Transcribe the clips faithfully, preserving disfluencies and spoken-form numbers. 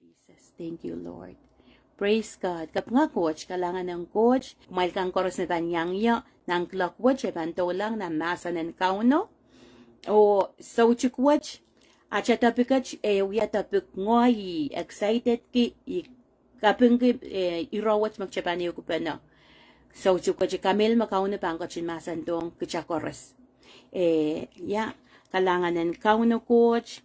Jesus, thank you, Lord. Praise God. Kapinga Koht, kalahngan ong Koht. Kumwail kan koaros me pahn iang ie nan kuloak wet, e pahn doulahng nan mahsen en Kauno. Oh soutik wet, atail topic wet, e wia topic ngehi excited ki, I kapingki, eh, ire wet me kitail pahn ehukipene. Soutik wet, I kamehlele me Kauno pahn ketin mahsendohng kitail koaros. Eh, ia, kalahngan en Kauno Koht,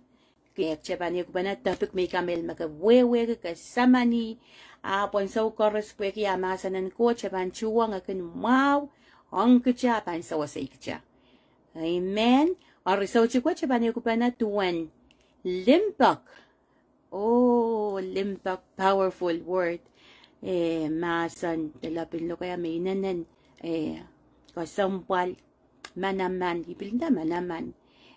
ke kitail pahn ehukipene topic me I kamehlele me ke wehwehki, ke samani, ahpw ansou koaros pwehki ah mahsen en Koht e pahn tuhwong, e kin mwahu ong kitail, pahn sewesei kitail. Amen. Eri soutik wet e pahn ehukipene duwen limpoak. Oh, limpoak, powerful word. Eh, mahsen, de lapin lokaia me inenen, eh, kesempwal, manaman, I pil nda manaman.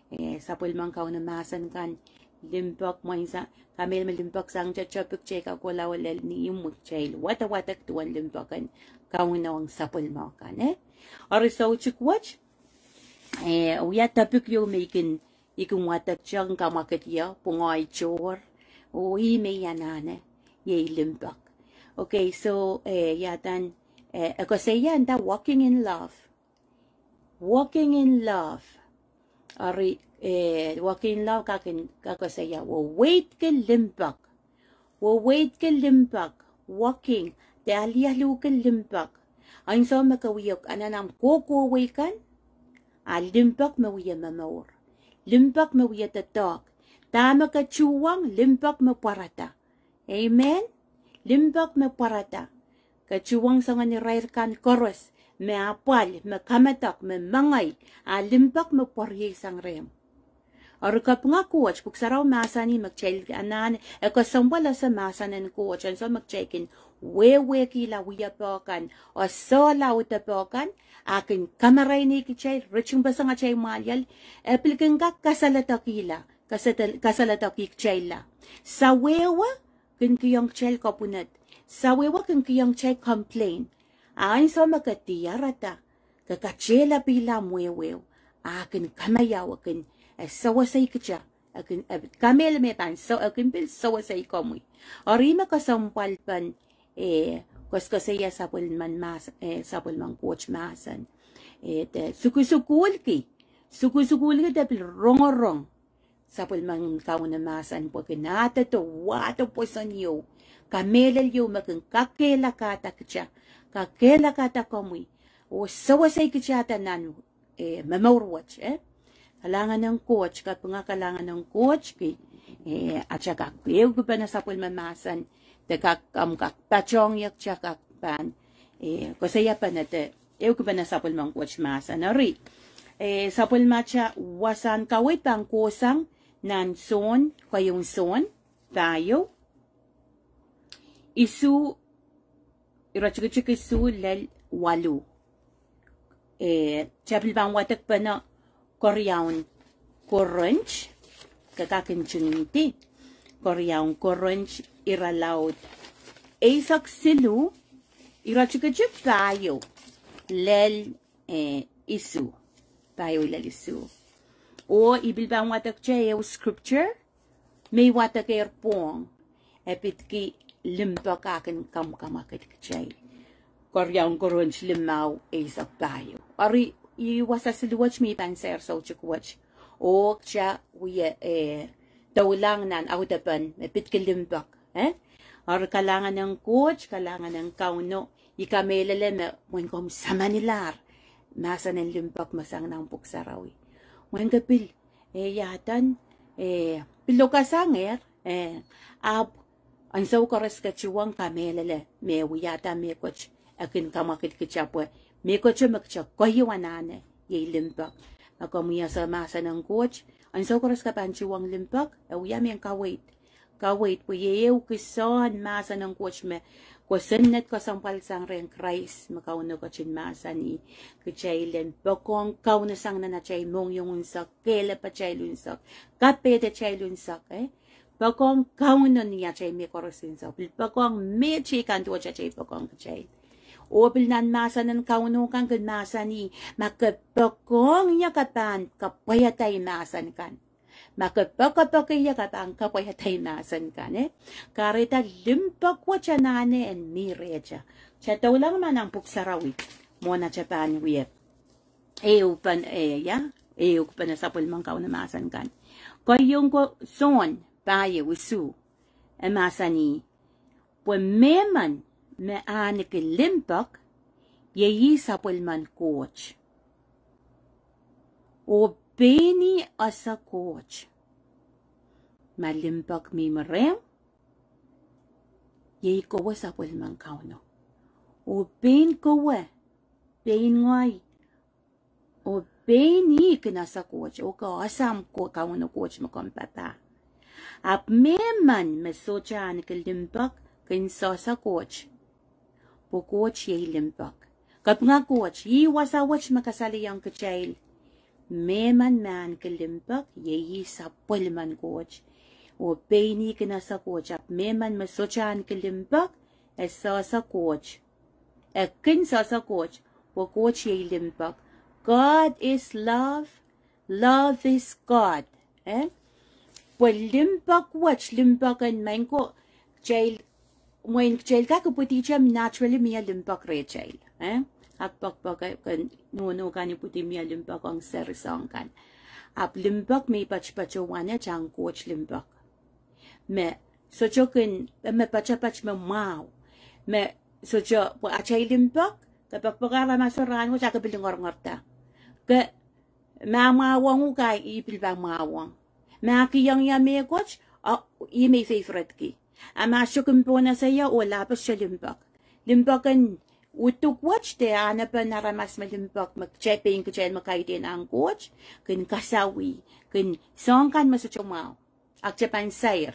Eh, sapwellimen Kauno mahsen kan, limpoak, mwein sa, kamehlele me limpoak sang te topic kitail kak kohla lel ni imwi, kitail wadawadek duwen limpoak en Kauno ong sapwellime kan, eh. Eri soutik wet, eh, wia topic ieu me I kin, I kin wadek, I kin kamwakid ie, pwung ei tohr, oh ih me I anahne, iei limpoak. Okay, so, eh, ia duwen, eh, e koasoia nda walking in love. Walking in love. Eri, eh, walking in love, ke kin, ke koasoia, weweidki limpoak. Weweidki limpoak, walking, de alialuhki limpoak. Ansou me ke wie anahne omw kohkohwei kan, a limpoak me wie momour. Limpoak me wie doadoahk. Dahme ke tuhwong, limpoak me pwarada. Amen? Limpoak me pwarada. Ke tuhwong soangen irair kan koaros, me apwal, me kamadok, me mengei, a limpoak me pwarada sang rehmw. Eri kapinga Koht, Pwuhk Sarawi mahsanih me kitail anahne, e kesempwal ese mahsen en Koht, ansou me kitail kin wehwehkihla wiepe kan, oh sohla audepe kan, a kin kamaraini kitail, ritingpeseng atail mwahliel, e pil kin kak kasaledekihla, kasede-, kasaledekih kitailla. Sawehwe kin kihong kitail kapwunod. Sawehwe kin kihong kitail complain. A ansou me ke diarada, ke katehlapihla mwehweo, a kin kamaiau, e kin, eh, sewesei kitail, e kin, eh, kamehlele me pahn se-, e kin pil sewesei komwi. Eri me kesempwalpen, eh, koasoakoasoia sapwellimen mahs-, eh, sapwellimen Koht mahsen. Eh, de sukusukuhlki, sukusukuhlki de pil rongorong sapwellimen Kauno mahsen pwe kin ahdedo wahdo pwoson ieu, kamehlel ieu me kin kakehlakahda kitail, kakehlakahda komwi, oh sewesei kitailda nan, eh, momour wet, eh. Kalahngan en Koht, kapinga kalahngan en Koht ki, eh, atail kak ehukipene sapwellime mahsen, de kak, omw kak patohng ie kitail kak pahn, eh, koasoia pene de ehukipene sapwellimen Koht mahsen. Eri, eh, sapwellimatail wasahn kaweid pahn kohsang nan Sohn, keieun Sohn, pahieu, isuh, iretikitik isuh lel waluh. Eh, kitail pil pahn wadekpene keriaun Korint, ke kak ntingihdi, keriaun Korint irelaud eisek siluh, iretikitik pahieu lel, eh, isuh, pahieu lel isuh. Oh I pil pahn wadek kitail ehu scripture, me I wadekehr pwong, e pidki limpoak a kin kamwakamwakid kitail. Keriaun Korint limau eisek pahieu. Eri I wasa siluh wet me I pahn sair soutik wet. Oh kitail wie, eh, doulahng nan audepen me pidki limpoak, eh? Eri kalahngan en Koht, kalahngan en Kauno, I kamehlele me mwein komw samanilahr mahsen en limpoak me sang nan Pwuhk Sarawi. Mwein ke pil, eh, ia duwen, eh, pil lokasangehr, eh, ahpw ansou koaros ke tuhwong kamehlele me wiahda mehkot e kin kamwakid kitail pwe mehkot me kitail koahieu anahne iei limpoak. Ma komw iang mahsen en Koht, ansou koaros ke pahn tuhwong limpoak, e wia mehn kaweid. Kaweid pwe iei ehu kihsehn mahsen en Koht me kosonned kesempwal sang rehn Krais me Kauno ketin mahsanih kitail en poakohng Kauno sang nan atail mohngiong unsek, kehlail pahtail unsek, kapehdatail unsek, eh? Poakohng Kauno ni atail mehkoaros unsek, pil poakohng mehteikan duwehte atail poakohng kitail. Oh pil nan mahsen en Kauno kan kin mahsanih, ma ke poakohng ie ke pahn kapwaiada mahsen kan. Ma ke poakpoakehie, ke pahn kapwaiada ei mahsen kan, eh? Kahrehda limpoak wet anahne en mih rehtail. Kitail doulahng ma nan Pwuhk Sarawi, mwohn atail pahn wie. Ehu pahn, eh, ia, ehu pahn sapwellimen Kauno mahsen kan. Keieun ko Sohn, pahieu, isuh. E mahsanih, pwe mehmen me ahneki limpoak, iei ih sapwellimen Koht. Oh pein ih ese Koht. Ma limpoak mihmi rehmw, iei kowe sapwellimen Kauno. Oh pein kowe, pein ngehi, oh pein ih kin ese Koht, oh ke ese ahmw Ko-, Kauno Koht me komw papah. Ahpw mehmen me sohte ahneki limpoak kin sehse Koht, pwe Koht iei limpoak. Kapinga Koht, ih wasa wet me kasalehiong kitail. Mehmen me ahneki limpoak, iei ih sapwellimen Koht. Oh pein ih kin ese Koht, ahpw mehmen me sohte ahneki limpoak, e sehse Koht. E kin sehse Koht, pwe Koht iei limpoak. God is love, love is God. Eh? Pwe limpoak wet, limpoak en maing ko, kitail, mwein kitail kak ipwidi, kitail naturally mie limpoak rehtail. Eh? Ak poakpoake, ke nohno kan ipwidi mie limpoak ong seri soahng kan. Ahpw limpoak me I patpatohwan, eh, sang Koht limpoak. Me sohte kin, me poatoapoat me mwahu. Me sohte, pwe atail limpoak, ke poakpoake aramaso rahnwet a ke pil ngorngorda. Ke ma mwahuong uhk a I pil pahn mwahuong. Ma kihong ie mehkot, a, ih me I favourite ki. A ma sohte kin pohnese ie, oh lahpo sohte limpoak. Limpoak en uduk wet de anahnepen aramas me limpoak me kitail pein kitail me kaidehn ahn Koht, kin kasawih, kin soahng kan me sohte mwahu. Ak kitail pahn sair.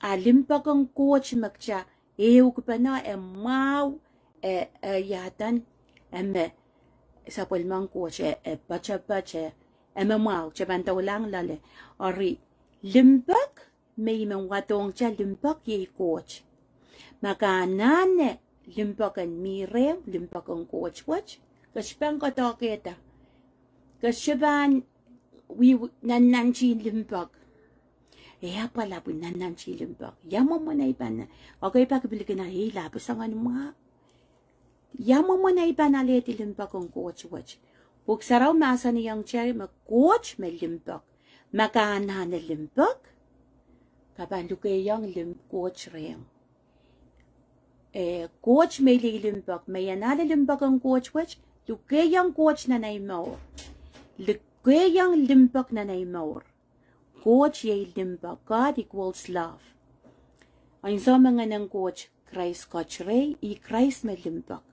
A limpoak en Koht me kitail ehukipene e mwahu, e, e iadan, e me sapwellimen Koht, e, e poatoapoat, e, e me mwahu, kitail pahn doulahng loale. Eri limpoak me I men wadohng kitail limpoak iei Koht. Ma ke anahne limpoak en mih rehmw, limpoak en Koht wet, ke sohte pahn koadoahkehda. Ke sohte pahn wi, wi, nannantihn limpoak. E apwal ahpw nannantihn limpoak. Ia mwomwen ei pahn, okay, pak pil kin a ei lahpo soangen mwahu. Ia mwomwen ei pahn alehdi limpoak en Koht wet. Pwuhk Sarawi mahsanihong kitail me Koht me limpoak. Ma ke anahne limpoak, ke pahn lukehiong lim-, Koht rehmw. Eh, Koht me iei limpoak, ma I anahne limpoak en Koht wet, lukehiong Koht nan ei mour. Lukehiong limpoak nan ei mour. Koht iei limpoak, God equals love. Ansou me Ngehnen Koht Krais koaros rehi, ih Krais me limpoak.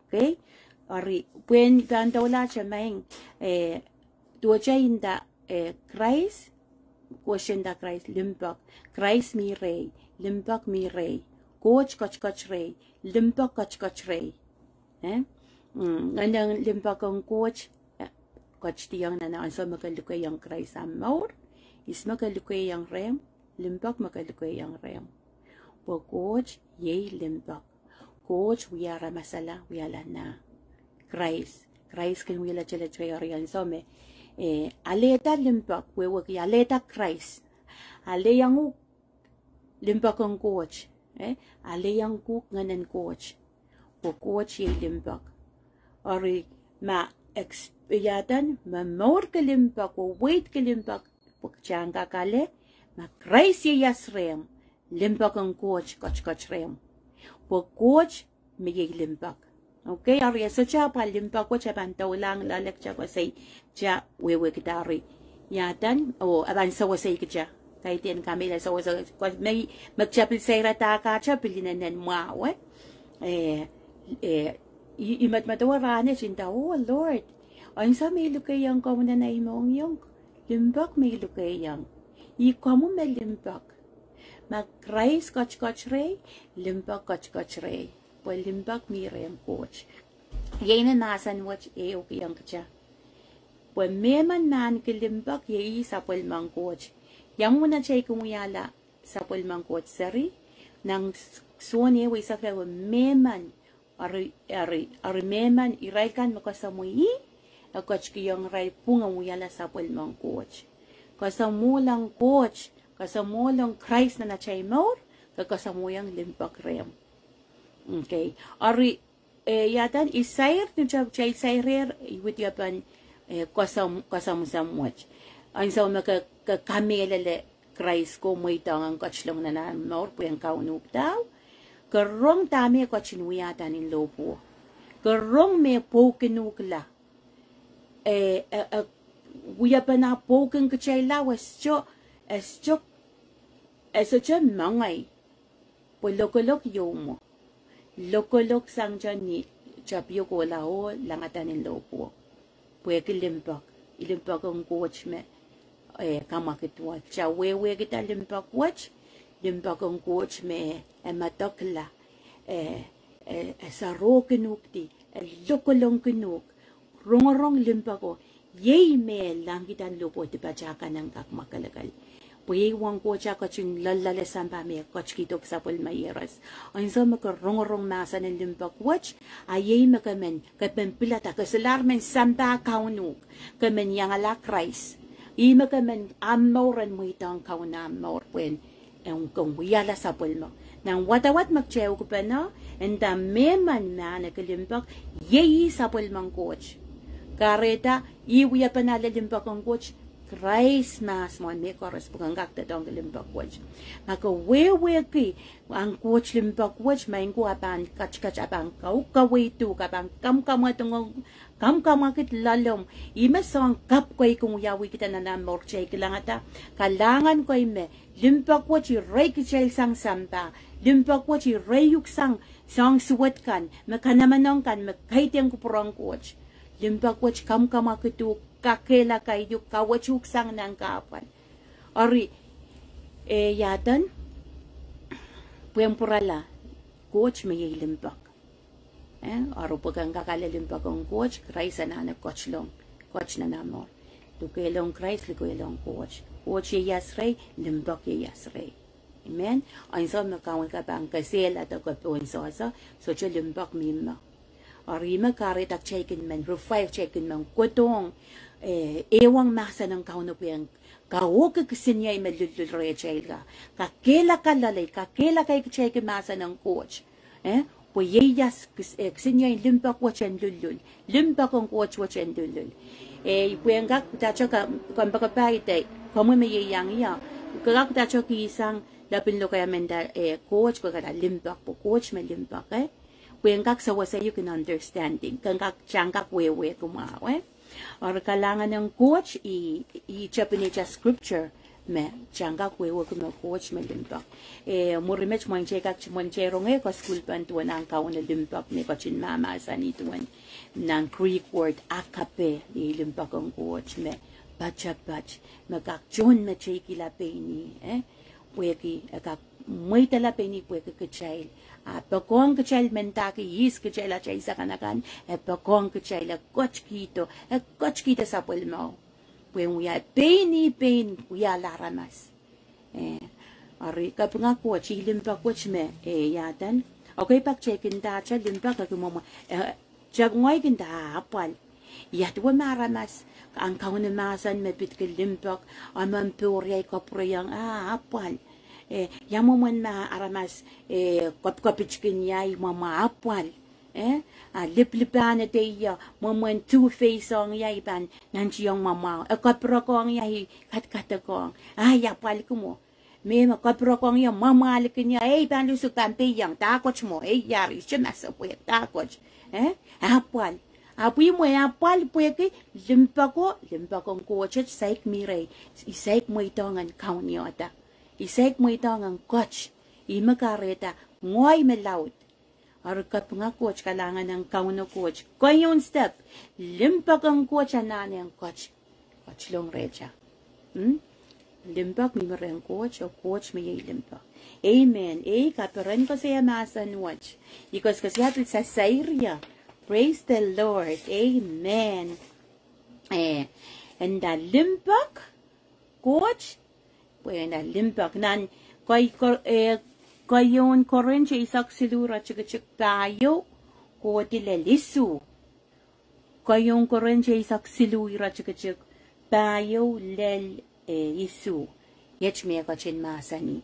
Okay? Eri, pwehn pahn doulahte maing, eh, duwehte nda, eh, Krais, question nda Krais, limpoak. Krais mih rehi, limpoak mih rehi. Koht koaros rehi, limpoak koaros rehi. Eh? Mm, Ngehnen limpoak en Koht, eh, koasoiong nan ansou me ke lukehiong Krais ahmw mour, ihs me ke lukehiong rehmw, limpoak me ke lukehiong rehmw. Pwe Koht iei limpoak. Koht wia aramasala, wiahla nah. Krais, Krais kin wie leteletwe eri ansou me, eh, alehda limpoak, wehwehki alehda Krais. Alehiong uhk limpoak en Koht, eh, alehiong uhk Ngehnen Koht. Pwe Koht iei limpoak. Eri ma eks-, iadan, ma mourki limpoak, oh weidki limpoak, pwe kitail en kak ale, ma Krais ieias rehmw, limpoak en Koht koaros rehmw. Pwe Koht me iei limpoak. Okay, eri e sohte apwal limpoak wet, e pahn doulahng loale kitail koasoi, kitail wehwehkihda eri. Iadan, oh, e pahn sewesei kitail. Kaidehn kamehlele sewese, me, me kitail pil sairada kahte pil inenen mwahu, eh. Eh, eh, I, I medemedewe rahnwet I nda, oh Lord, ansou me I lukehiong komwi nan ei mohngiong, limpoak me I lukehiong. Ih komwi me limpoak. Ma Krais koaros rehi, limpoak koaros rehi. Pwe limpoak mih rehmw Koht. Iei me mahsen wet ehukihong kitail. Pwe mehmen me ahneki limpoak, iei ih sapwellimen Koht. Ia mwomwen atail kin wiahla sapwellimen Koht seri? Nan s-, Sohn ehu eisek riau, mehmen, eri, eri, eri mehmen, irail kan me koasoamwei ih, e ketikihong irail pwung en wiahla sapwellimen Koht. Kasamwohng Koht, kasamwohng Krais nan atail mour, ke kasamwoiong limpoak rehmw. Okay. Eri, eh, iaduwen I sair, ni tep, I sair, I wiewiahpen, eh, kasam-, kasamwasamwet. Ansou me ke, ke kamehlele Krais ko mweidohng en ketilong nan omw mour pwehn kaunop dahme. Ke rong dahme ketin wiahda ni lohpwuo. Ke rong me pwoukin uhk la. Eh, eh, eh, wiepen ah pwoukin kitail la, e sohte, e sohte, e sohte mengei. Pwe lokolok ieu mwo. Lokolok sang ni tapio kohla oh langada ni lohpwuo. Pwehki limpoak, limpoak en Koht me, eh, kamwakid wet. Kitail wehwehkihda limpoak wet, limpoak en Koht me, eh, medekla, eh, eh, eh, sarohkin uhk di, eh, lokolongkin uhk, rongorong limpoako, iei me langkihda lohpwuo dipatail kan en kak mwakelekel. Pwe iei wen Koht ah ketin loalloale sampah me ketikihdo sapwellime iehros. Ansou me ke rongorong mahsen en limpoak wet, a iei me ke men, ke men pilada, ke solahr men sampah kaun uhk, ke men iangala Krais. Ih me ke men omw mour en mweidohng kaun omw mour pwehn en kin wiahla sapwellimo. Nan wadawad me kitail uhkipene, e nda mehmen me ahneki limpoak, iei sapwellimen Koht. Kahrehda, ih wiepen ale limpoak en Koht, Krais mahs mwohn mehkoaros pwe ke kak doadoahngki limpoak wet. Ma ke wehwehki, ahn Koht limpoak wet, maing ko, a pahn ketiket, a pahn kaukaweid uhk, a pahn kamwakamwakid loalomw. Ih me soang kapw kei kin wiawihkihda nan omw mour, kitail kilangada, kalahngan kei me, limpoak wet irail kitail sang sampah, limpoak wet irail uhk sang, sang suwed kan, me kanamenong kan, me kaidehn kupwuren Koht. Limpoak wet kamwakamwakid uhk, kakehlakai uhk, kawet uhk sang nan kahpwal. Eri, eh, iaduwen, pwehn pwurala, Koht me iei limpoak. Eh, eri pwe ke kak ale limpoak en Koht, Krais anahne ketilong, Koht nan omw mour. Lukehlong Krais, lukehlong Koht. Koht ieias rehi, limpoak ieias rehi. Amen. Ansou me kaun ke pahn kesehla de ke pohn sohso, sohte limpoak mihmi. Eri ih me kahrehda kitail kin men revive, kitail kin men kohdohng, eh, ehuong mahsen en Kauno pwehn kaweiki kisiniei me lullul rehtail ka. Kakehlaka loalei, kakehlaka kitailki mahsen en Koht. Eh, pwe ieias kis-, eh, kisiniei limpoak wet en lullul. Limpoak en Koht wet en lullul. Eh, pwehn kak kitail ka, kompoakepahi de, komwi me ieiang ia. Ke kak kitail kihsang, lapin lokaia me nda, eh, Koht, ke kak nda limpoak, pwe Koht me limpoak, eh. Pwehn kak sewese uhk en understanding. Ke kak, kitail kak wehwehki mwahu, eh. Eri kalahngan en Koht, ih, ih tepinita scripture me, kitail kak wehwehki me Koht me limpoak. Eh, mwurin met mwein kitail kak, mwein kitail rong eh, kasukuhlpen duwen ahn Kauno limpoak me ketin mahmahsanih duwen. Nan Greek word agape, ih limpoak en Koht me, poatopoat, me kak tohn meteikihla pein ih, eh. Pwehki, e kak mweidala pein ih pwehki kitail. A poakohng kitail mendahki ihs kitail atail sakanakan, e poakohng kitail, e ketikihdo, e ketikihdo sapwellimo. Pwehn wia pein ih pein wiahla aramas. Eh, eri kapinga Koht, ih limpoak wet me, eh, iaduwen. Okay, pak kitail kin ndahte limpoak, kak mwomwe, eh, Kitail ngehi kin nda, ah, apwal. Ia duwe me aramas, ahn Kauno mahsen me pidki limpoak, omw mour iei kapwurehiong, ah, apwal. Eh, ia mwomwen me aramas, eh, kopikopitkin ie, mwomwe apwal. Eh, a liplipahn ede ie, mwomwen two face ong ie, I pahn nantihong mwamwahu. E kapwurekohng ie, I kadkadekohng. Ah, ia apwalki mwo. Me, me kapwurekohng ie, mwamwahlkin ie, ei, pahn lusu, pahn peiong, dahkot mwo, ei, iari, se masepwehk, dahkot. Eh? Apwal. Ahpw ih mwo apwal pwehki limpoako, limpoak en Koht saik mi rehi, I saik mweidohng en kaunihda. I saik mweidohng en Koht. Ih me kahrehda, ngehi me laud. Eri kapinga Koht, kalahngan en Kauno Koht. Keieun step. Limpoak en Koht anahne en Koht. Koht long rehtail. Hmm? Limpoak mihmi rehn Koht, oh Koht me iei limpoak. Amen. Ei, kaperen koasoia mahsen wet. I koasokoasoia pil sasair ie. Praise the Lord. Amen. Eh, e nda limpoak, Koht, pwe e nda limpoak. Nan, kei, ko-, eh, Keieun Korint eisek siluh iretikitik pahieu, kohdi lel isuh. Keieun Korint eisek siluh iretikitik pahieu lel eh, isuh, iet me e ketin mahsanih.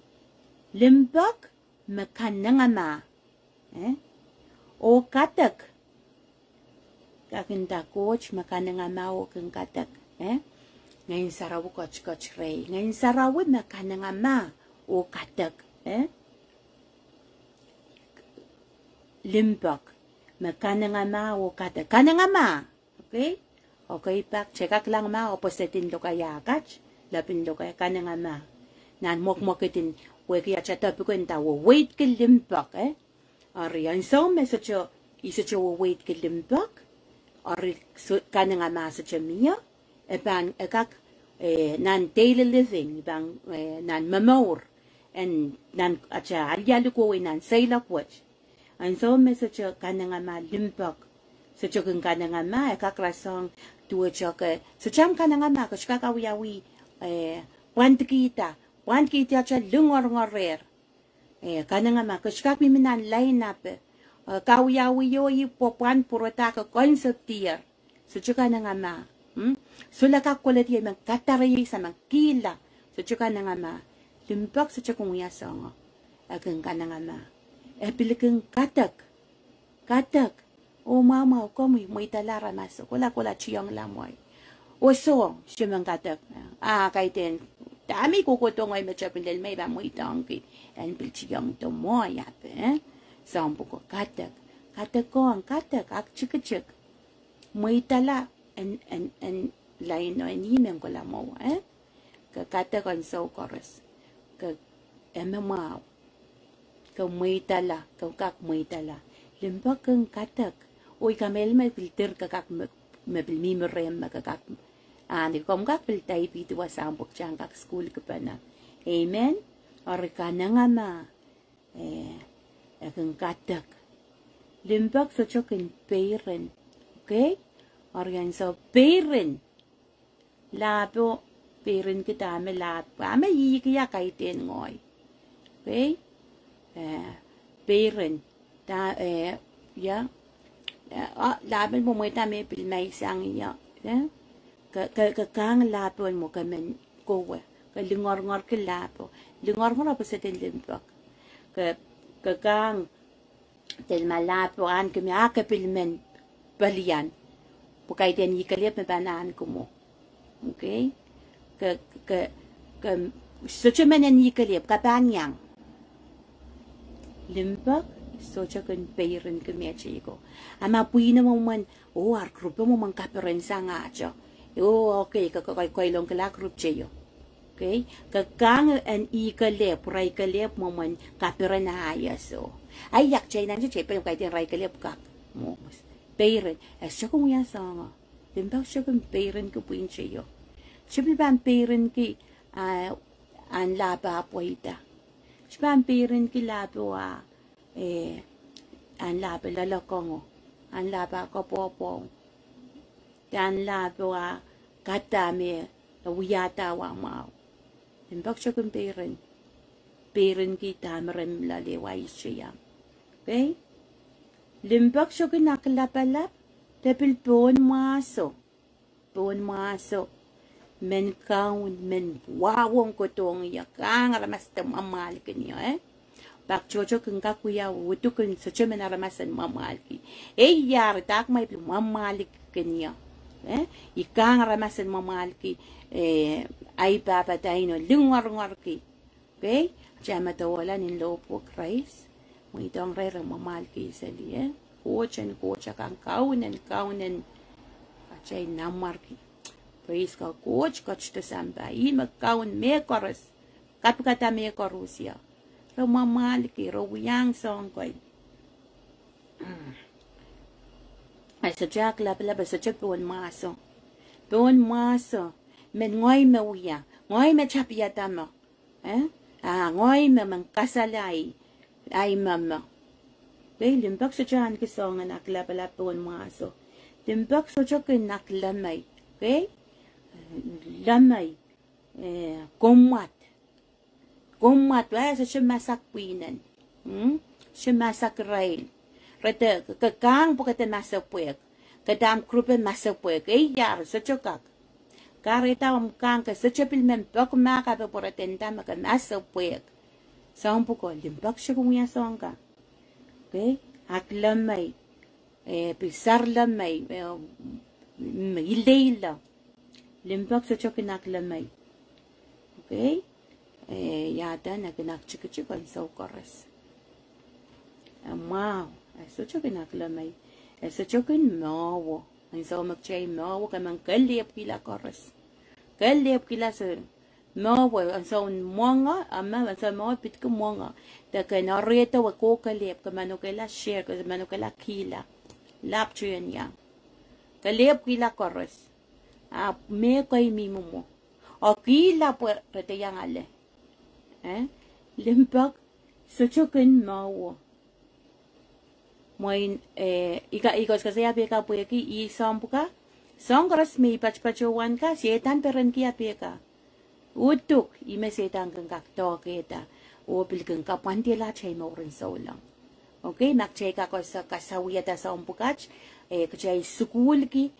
Limpoak me kanengamah, eh? Oh kadek, kak nda Koht me kanengamah oh kin kadek, eh? Ngehn Sarawi ketiket rehi. Ngehn Sarawi me kanengamah oh kadek, eh? Limpoak me kanengamah oh kadek. Kanengamah. Okay? Okay, pak, kitail kak kilang mah, opposite en lokaia kat, lapin lokaia, kanengamah. Nan mwekmwekid en wehki atail topic en nda weweidki limpoak, eh? Eri ansou me sohte, I sohte weweidki limpoak, eri so, kanengamah sohte mie, e pahn, e kak, eh, nan daily living, I pahn, eh, nan momour, en nan atail alialu kohwei nan seiloak wet. Ansou me sohte kanengamah limpoak, sohte kin kanengamah, e kak rasehng duwehte ke, sohte ahmw kanengamah, ke sohte kak awiawi, eh, pwandikihda, pwandikihdi atail lingorngorehr. Eh, kanengamah, ke sohte kak mihmi nan lain ape, eh, ke awiawio ih pwe pwand pwurodo ke konsepdier. Sohte kanengamah. Hmm? Solahr kak koledi, I men kadarehiong I men kihla. Sohte kanengamah. Limpoak sohte kin wia soahngo. E kin kanengamah. E pil kin kadek. Kadek. Oh, mwamwahu, komwi, mweidala aramas, kohla, kohla, tiong lamwai. Oh, soh, I men kadek. Ah, kaidehn, dahme kohkohdo ngehi me tepin lel me I pahn mweidohngki. En pil tiong doh mwo, I ape, eh? Soahng pwuko, kadek. Kadek ong, kadek, aktikitik. Mweidala en, en, en lain o en ih men kohla mwo, eh? Ke kadek ansou koaros. Ke, e me mwahu. Ke mweidala, ke kak mweidala. Limpoak kin kadek. Oh, I kamehlele me pil dir ke kak me, me pil mihmi rehmw me ke kak, ah, ni komw kak pil taipihdi wasahn pwuhk, kitail kak sukuhlkipene. Amen. Eri kanengamah. Eh, e kin kadek. Limpoak sohte kin peirin. Okay? Eri ansou peirin. Lahpo, peirinki dahme lahpo, ah me ihki ia kaidehn ngehi. Okay? Eh, peirin. Da, eh, ia. Eh, ah, lahpo en mwomwe dahme pil maisang ia. Eh? Ke, ke, ke kang lahpo en mwo ke men kowe. Ke lingorngorki lahpo. Lingorngor opposite en limpoak. Ke, ke kang, dene ma lahpo ahneki me ah ke pil men pelian. Pwe kaidehn ikelehpw me pahn ahneki mwo. Okay? Ke, ke, ke, sohte men en ikelehpw, ke pahn iang. Limpoak sohte kin peirinki mehte ko. Ah ma pwihno mwomwen, oh, ar group mwomwen kaperen sang ahte. Oh, okay, ke, ke, ke, koilongkihla group teio. Okay? Ke kang en ikelehpw, irail kelehpw mwomwen kaperen ah ia soh. Ai yak teinante tepel kaidehn irail kelehpw kak. Mwo, peirin, e sohte kin wia soahngo. Limpoak sohte kin peirinki pwihn teio. Sohte pil pahn peirinki, ah, ahn lahpo ah pweida. Sohte pahn peirinki lahpo ah, eh, ahn lahpo loalokongo, ahn lahpo ah koapwoapwohng, de ahn lahpo ah kadahr me e wiahda wah mwahu. Limpoak sohte kin peirin, peirinki dahme re loale wahseiang. Okay? Limpoak sohte kin aklapalap, de pil pohn mwahso. Pohn mwahso. Men kaun, men wahu ong kohdohng ie, kang aramas de mwamwahlki ie, eh? Pak tohto kin kak wia uduk en sohte men aramas en mwamwahlki. Ei, iar dak ma I pil mwamwahlki ie. Eh? I kang aramas en mwamwahlki, eh, ai pahpa da ino lingorngorki. Okay? Kitail me doula ni lohpwuo Krais. Mweidohng irail re mwamwahlki seli, eh? Koht en koht akan, kaun en kaun en, kitail nanmwarki. Praise God, Koht ketido sampah. Ih me kaun mehkoaros. Kapikada mehkoaros ia. Re mwamwahlki, re wiahiong soahng kei. E sohte aklapalap, e sohte pohn mwahso. Pohn mwahso. Men ngehi me wia. Ngehi me tapihada mwo. Eh? Ah, ngehi me men kasale ahi, ahi momo. Okay, limpoak sohte ahneki soahngen aklapalap pohn mwahso. Limpoak sohte kin aklahmei. Okay? Lahmei. Eh, komwad. Komwad, eh, sohte masak pwihnen. Hmm? Sohte masak irail. Re de, ke kang pwe ke de masepwehk. Ke de ahmw group e masepwehk. Ei, iar, sohte kak. Kahrehda omw kang ke sohte pil men peki mahk ape pwe re nda me ke maso pwehk. Soahng pwuko, limpoak sohte kin wia soahng ka. Okay? Aklemei, eh, pil sarlemei, eh, mm, ileile. Limpoak sohte kin aklemei. Okay? Eh, ia eden, e kin aktikitik ansou koaros. E mwahu, e sohte kin aklemei. E sohte kin mwowe. Ansou me kitail mwowe, ke men kelehpwkihla koaros. Kelehpwkihla se mwowe, ansou mwenge, a me, ansou mwowe pidki mwenge. De ke narehdo e kohkohlahte, ke manokehla share, ke manokehla kihla. Lap tuwen iang. Kelehpwkihla koaros. A me kei mi mwomwo. Oh kihla pwe re nda iang ale. Eh? Limpoak sohte kin mwowe. Mwein, eh, i ka, i koasoakoasoia pwehki, pwehki i soahng pwuka. Soahng koaros me i patopatohwan ka, Sehdan perenki ah pwehki. Uduk, ih me Sehdan kin kak doahkehda. Oh pil kin kapwandehla atail mouren souleng. Okay, ma kitail kak koasoa, kasawiada soahng pwukat, eh, kitail sukuhlki,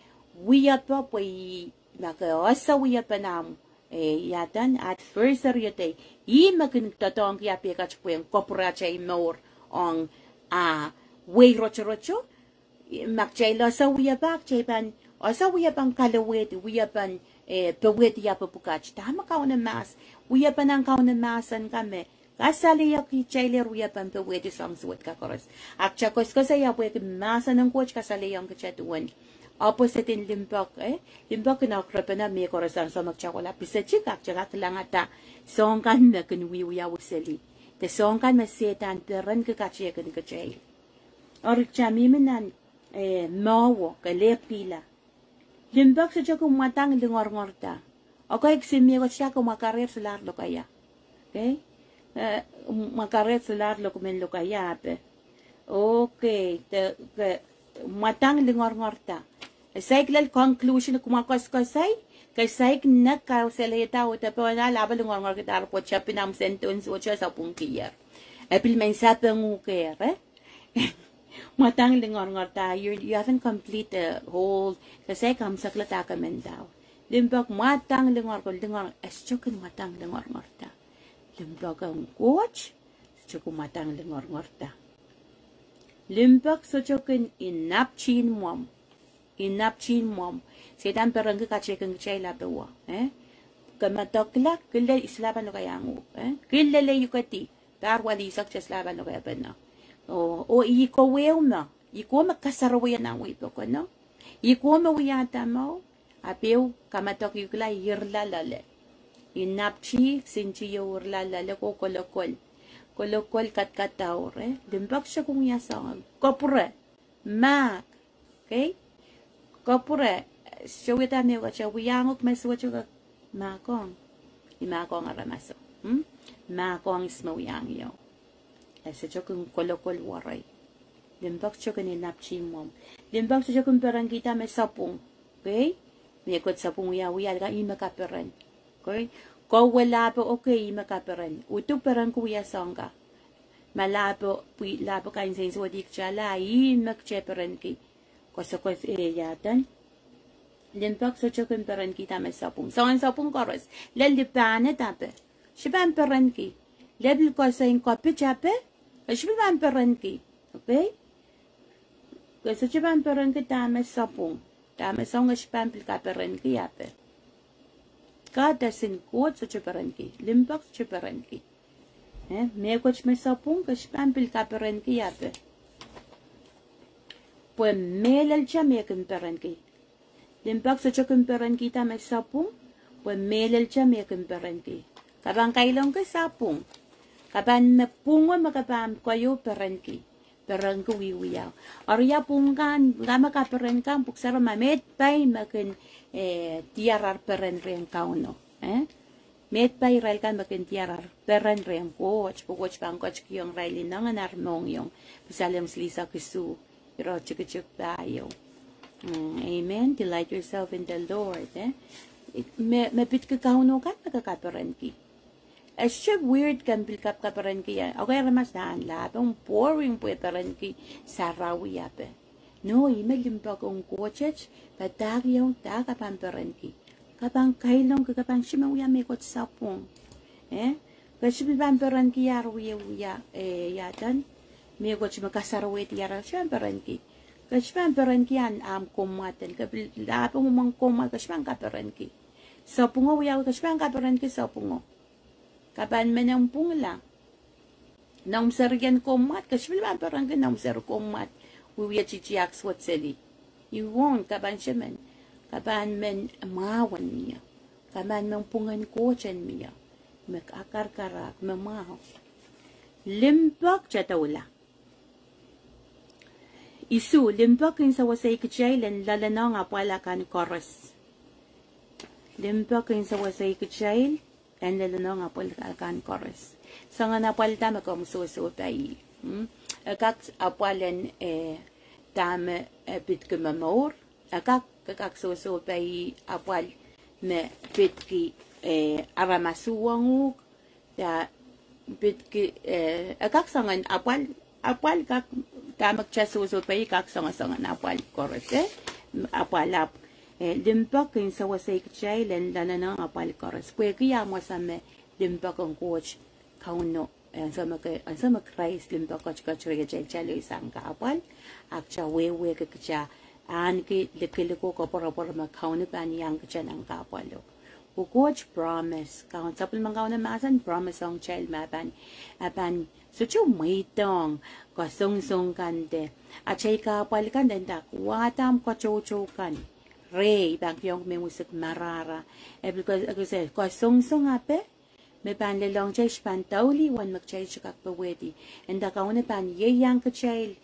wiepe pwe i ma ke ese wiepen ahmw, eh, ia eden, adversary ede, ih me kin doadoahngki ah pwukat pwehn kapwure atail mour ong, ah, wehi rotoroto, ma kitail ese wiepe, kitail pahn ese wiepen kalowehdi, wiepen, eh, powehdi ah pwukat. Dahme Kauno mahs, wiepen ah Kauno mahsen ka me kasalehiong kitail wiepen powehdi soahng suwed ka koaros. Ahpw kitail koasoakoasoia pwehki mahsen en Koht kasalehiong kitail duwen. Opposite en limpoak, eh? Limpoak kin oakrepene mehkoaros ansou me kitail kohla pisetik, ahpw kitail kak kilangada soahng kan me kin wiewia wuseli. De soahng kan me Sehdan perenki katehkin kitail. Eri kitail mihmi nan, eh, mwowe, kelehpwkihla. Limpoak sohte kin mwadang lingorngorda. Okay, kisin mie koasoia ke mwakarehr solahr lokaia. Okay? Eh, mwakarehr solahr lokaia, men lokaia ape. Okay, de, ke mwadang lingorngorda. E saik lel conclusion kumwa koasoakoasoi, ke saik nek kaselehda oh de pwe anahn lape lingorngorkihda pwe tepin ahmw sentence oh te sapwungkier. E pil men sapeng uhkehr, eh? Mwadang lingorngorda, you, you haven't complete the whole, ke saik ahmw sekla dahke mendau. Limpoak mwadang lingorngor, lingor, e sohte kin mwadang lingorngorda. Limpoak en Koht, sohte kin mwadang lingorngorda. Limpoak sohte kin inapwtihn mwomw. Inapwtihn mwomw. Sehdan perenki katehkin kitail ape wa, eh? Ke medekla, kilel I solahr pahn lokaiahng uhk, eh? Kilel iukedi. Pahr walisek I solahr pahn lokaiahng pene. Oh, oh, ih kowe me, ih kowe me kasarawih nan wehi pokono. Ih kowe me wiahda mwo, ahpw ehu kamadok iukla irla loale. Inapwtihn, sinti ieu irla loale ko kolokol. Kolokol kadkadaur, eh? Limpoak sohte kin wia soahng. Kapwure. Mahk. Okay? Kapwure, sohte wiahda mehkot, wiahiong uhk me sohte ke mahkohng. I mahkohng aramaso. Hmm? Mahkohng ihs me wiahiong ieu. E sohte kin kolokol werei. Limpoak sohte kin inapwtihn mwomw. Limpoak sohte kin perenkihda me sapwung. Okay? Mehkot sapwung wiawi, alka ih me kaperen. Okay? Kowe lape, okay, ih me kaperen. Uduk perenki wia soahng ka. Ma lape, pwe lape kainsensuwedih kitail, ih me kitail perenki. Koasoakoasoia eden. Limpoak sohte kin perenkihda me sapwung. Soangen sapwung koaros. Lel dipan ape. Sohte pahn perenki. Lel pil koasoain kapit ape. Sohte pahn perenki. Okay? Ke sohte pahn perenki dahme sapwung. Dahme soahng ke sohte pahn pil kaperenki ape. Kahdasin Koht sohte perenki. Limpoak sohte perenki. Eh, mehkot me sapwung ke sohte pahn pil kaperenki ape. Pwe mehlelte me kin perenki. Limpoak sohte kin perenkihda me sapwung, pwe mehlelte me kin perenki. Ke pahn kailongki sapwung. Ke pahn me pwungo me ke pahn keieu perenki. Perenki wiewia. Eri ia pwung kan, dahme kaperen kan, pwuhk sarawi ma meid pai me kin, eh, diar ar peren rehn Kauno. Eh? Meid pai irail kan me kin diar ar peren rehn Koht, pwe Koht pahn ketikihong irail inengen ar mohngiong. Pwe Sahm silihsek isuh, ire tikitik pahieu. Mm, amen. Delight yourself in the Lord, eh? Me, me pidki Kauno kan me ke kaperenki. E sohte weird ke pil kap, kaperenki, eh? Okay, aramas nan lapen boring pwe perenki sarawi ape. No, ih me limpoak en Koht, padahk ieu, dahme ke pahn perenki. Ke pahn kailongki, ke pahn sohte men wia mehkot sapwung. Eh? Ke sohte pil pahn perenki ar wie wia, eh, iaduwen mehkot me kasarawehdi ar, ke sohte pahn perenki. Ke sohte pahn perenki ahmw kommwad en, ke pil lahpo mwomwen kommwad, ke sohte pahn kaperenki. Sapwungo wia, ke sohte pahn kaperenki sapwungo. Ke pahn men omw pwungla. Noumw serien kommwad, ke sohte pil pahn perenki noumw seri kommwad wiewia tiahk suwed seli. Ih won, ke pahn sohte men, ke pahn men mwahu en mie. Ke pahn men pwungen Koht en mie. Me akarkarahk, me mwahu. Limpoak, kitail doula. Isuh, limpoak kin sewesei kitail en loalenohng apwal akan koaros. Limpoak kin sewesei kitail en loalenohng apwal akan koaros. Soangen apwal dahme komw sohsohpai. Hmm? E kak apwal en, eh, dahme, eh, pidki momour. E kak, e kak sohsohpai apwal me pidki, eh, aramas uhwong uhk. Ya, pidki, eh, e kak soangen apwal, apwal kak, dahme kitail sohsohpai kak soangen, soangen apwal koaros, eh, apwal ahpw, eh, limpoak kin sewesei kitail en loalenohng apwal koaros. Pwehki ahmw wasa me limpoak en Koht Kauno, eh, ansou me ke, ansou me Krais limpoak ketiket rehtail, kitail lelohng sang kahpwal, a kitail wehwehki kitail ahneki likilik oh koapworopwor me Kauno pahn iang kitail nan kahpwalo. Pwe Koht promise, Kaun, sapwellimen Kauno mahsen promise ong kitail me e pahn, e pahn sohte mweidohng kasongosong kan de atail kahpwal kan de nda wahda ahmw katoutou kan. Rehi pahn kihong me wisik marahra. E pil kas-, kasongosong ape, me pahn lelohng kitail pahn doulih wen me kitail kak powehdi. E nda Kauno pahn ieiang kitail,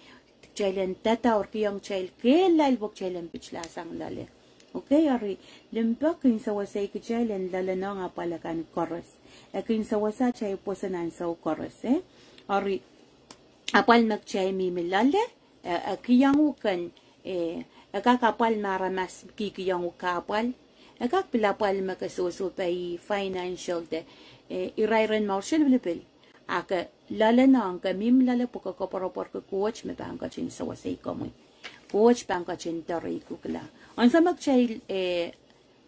kitail en dadaur, kihong kitail kehlail pwe kitail en pitla sang loale. Okay, eri, limpoak kin sewesei kitail en loalenohng apwal akan koaros. E kin sewese atail pwoson ansou koaros, eh? Eri, apwal me kitail mihmi loale, e, e kihong uhk en, e, e kak apwal me aramas kihkihong uhk kahpwal. E kak pil apwal me ke sohsohpai financial de, e, irairen mour, sohte lipilipil. A ke loalenohng, ke mihmi loale pwe ke koapworopworki Koht me pahn ketin sewesei komwi. Koht pahn ketin doareikukla. Ansou me kitail, e,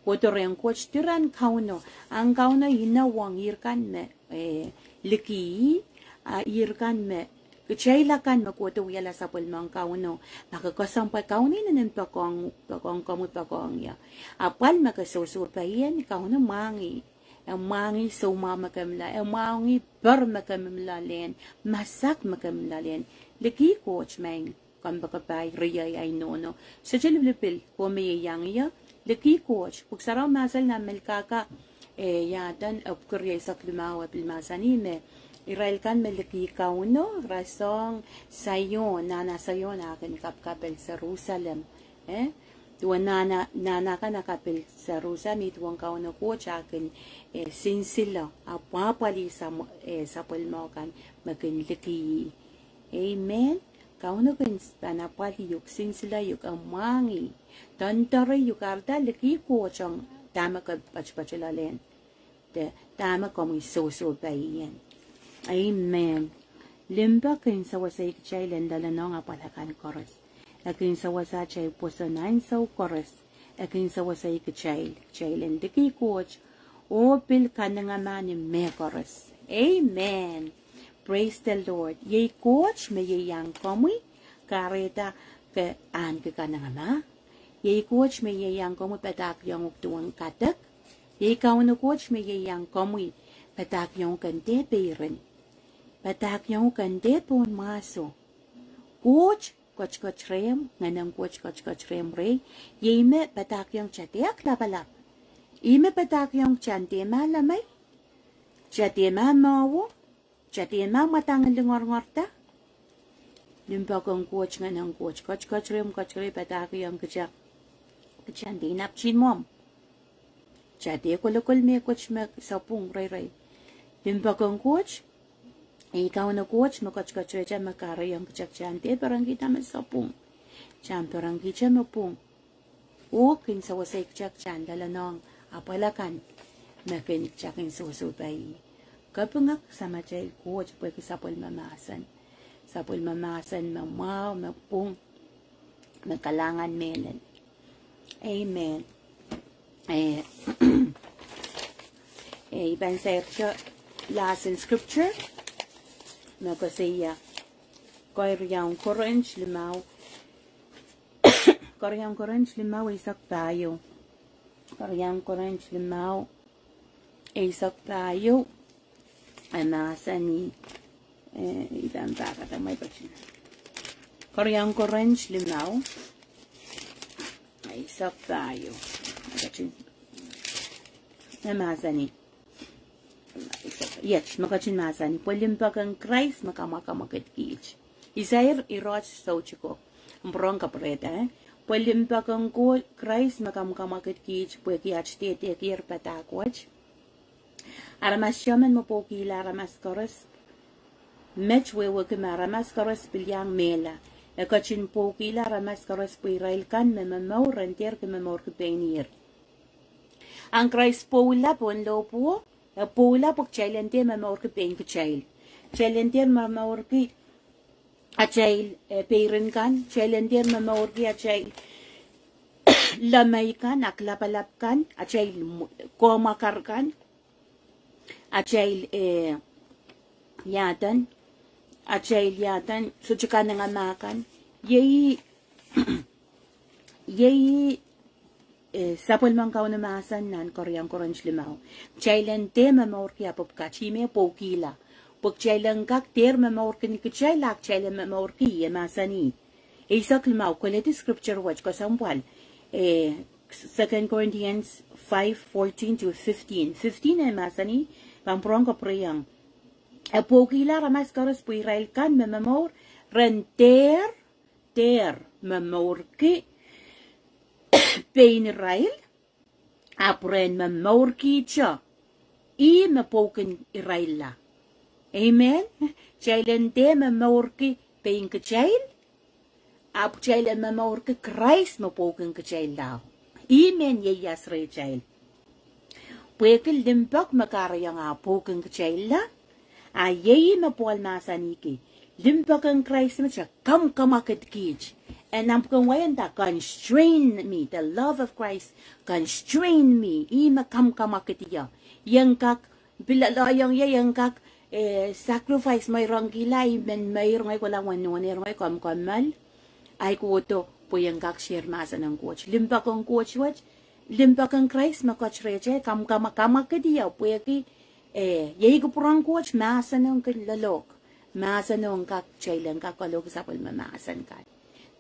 kohdo rehn Koht, diren Kauno, ahn Kauno inou ong ihr kan me, eh, liki, a, ihr kan me, kitail akan me kohdo wiahla sapwellimen Kauno, ma ke kesempwal, Kauno inenen poakohng, poakohng komwi, poakohng ie. Apwal me ke sohsohpai ien, Kauno mwahngih. E mwahngih soumwahu me ke mih loale, e mwahngih per me ke mih loale en, masak me ke mih loale en. Liki Koht, maing. Kompoakepahi, riei, ahi nohno. Sohte lipilipil, komw me ieiang ie. Liki Koht, Pwuhk Sarawi mahsanih nan Melkahka, eh, iaduwen, eh, epwiki rieisek limau e pil mahsanih me irail kan me liki Kauno, rasehng Saion, nahna Saion a kin kapkapel Serusalem. Eh? Duwen nahna, nahna kan a kapil Serusalem, ih duwen Kauno Koht a kin, eh, sinsile, a pwapwalih sam-, eh, sapwellime kan me kin liki. Amen. Kauno kin pahn apwalih uhk, sinsile uhk, e mwahngih. Doadoare uhk, kahrehda liki Koht ong dahme ke poatopoat loale en. De dahme komwi sohsohpai ien. Amen. Limpoak kin sewesei kitail en loalenohng apwal akan koaros. E kin sewese atail pwoson ansou koaros. E kin sewesei kitail, kitail en liki Koht. Oh pil kanengamah ni mehkoaros. Amen. Praise the Lord. Iei Koht me ieiang komwi, kahrehda ke ahneki kanengamah. Iei Koht me ieiang komwi, padahkihong uhk duwen kadek. Iei Kauno Koht me ieiang komwi, padahkihong uhk en dehr peirin. Padahkihong uhk en dehr pohnmwahso. Koht ketiket rehmw, Ngehn en Koht ketiket rehmw rehi, iei me padahkihong kitail dehr ahk lapalap. Ih me padahkihong kitail dehr mah lemei, kitail dehr mah mwowe, kitail dehr mah mwadang en lingorngorda. Limpoak en Koht, Ngehn en Koht ketiket rehmw, ketiket rehi padahkihong kitail, kitail dehr nap timwomw. Kitail dehr kolokol mehkot me sapwung, reirei. Limpoak en Koht, iei Kauno Koht me ketiket rehtail, me kahrehiong kitail kitail dehr perenkihda me sapwung. Kitail perenkihda me pwung. Oh kin sewesei kitail kitail loalenohng apwal akan me kin kitail kin sohsohpai. Kapingak Samatail Koht pwehki sapwellime mahsen. Sapwellime mahsen me mwahu, me pwung, me kalahngan mehlel. Amen. Eh, eh, I pahn sair last in scripture. Me koasoia, Keriaun Korint limau. Keriaun Korint limau eisek pahieu. Keriaun Korint limau eisek pahieu. E mahsanih, eh, I pahn pahkada mwein I pahn. Keriaun Korint limau eisek pahieu. E mahsanih. Iet, me ketin mahsanih, pwe limpoak en Krais me kamwakamwakid kiht. I sair irot soutik ko. Pwurehng kapwurehda, eh? Pwe limpoak en Ko-, Krais me kamwakamwakid kiht, pwehki aht dehdehkier padahk wet. Aramas emen me pwoukihla aramas koaros, met wehwehki me aramas koaros pil iang mehla. E ketin pwoukihla aramas koaros pwe irail kan me momour ren dehr kin momourki pein ihr. Ahn Krais pwoula pohn lohpwuo, e pwoula pwe kitail en dehr momourki pein kitail. Kitail en dehr momourki atail, eh, peirin kan, kitail en dehr momourki atail lemei kan, aklapalap kan, atail m-, koamwakar kan, atail, eh, iaden, atail iaden, sohte kanengamah kan. Iei, iei, eh, sapwellimen Kauno mahsen nan Keriaun Korint limau. Kitail en dehr momourki apwopw kat, ih me pwoukihla. Pwe kitail en kak dehr momourki kitail, a kitail en momourki, e mahsanih. Eisek limau, koledi scripture wet kesempwal. Eh, Second Corinthians five fourteen to fifteen. Fifteen e mahsanih, pahn pwurehng kapwurehiong. E pwoukihla aramas koaros pwe irail kan me momour ren dehr, dehr momourki pein irail, ahpw ren momourkihte, ih me pwoukin irailla. Amen. Kitail en dehr momourki pein kitail, ahpw kitail en momourki Krais me pwoukin kitailla. Ih me ieias rehtail. Pwehki limpoak me kahrehiong ah pwoukin kitailla, a iei me Pohl mahsanihki, limpoak en Krais me kamwakamwakid kiht. E nan pwuken wai e nda, constrain me, the love of Christ constrain me, ih me kamwakamwakid ie. Ien kak pil loallohiong ie, ien kak, eh, sacrifice meirongkihla, I men meir ngehi kohla wahn nohn ehr ngehi komwkomwel. Ahi kohdo pwe ien kak share mahsen en Koht. Limpoak en Koht wet, limpoak en Krais me ket rehtail, kamwakamwakid ie pwehki, eh, iei kupwuren Koht mahsen en kin loalok. Mahsen en kak, kitail en kak kalohki sapwellime mahsen kan.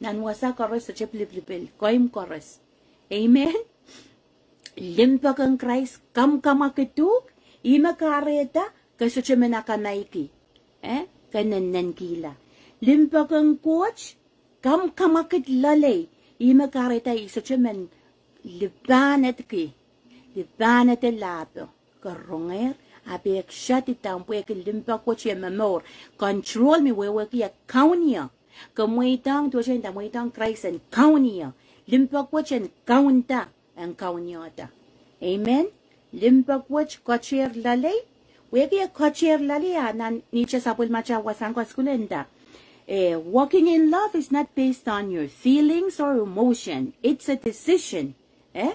Nan wasa koaros sohte pilipilipil, keimw koaros. Amen. Limpoak en Krais kamwakamwakid uhk, ih me kahrehda ke sohte men akamaiki. Eh, ke nennenkihla. Limpoak en Koht kamwakamwakid loalei, ih me kahrehda I sohte men lipahnedki, lipahned lahpo. Ke rongehr, a pwehki shut it down, pwehki limpoak wet e momour. Control me, wehwehki e kaun ie. Ke mweidohng, duwehte nda mweidohng Krais en kaun ie. Limpoak wet en kaunda, en kaun ie da. Amen. Limpoak wet ketehr loalei. Wehwehki e ketehr loalei a nan nihte sapwellimatail wasahn kasukuhl e nda, eh, walking in love is not based on your feelings or emotion. It's a decision. Eh?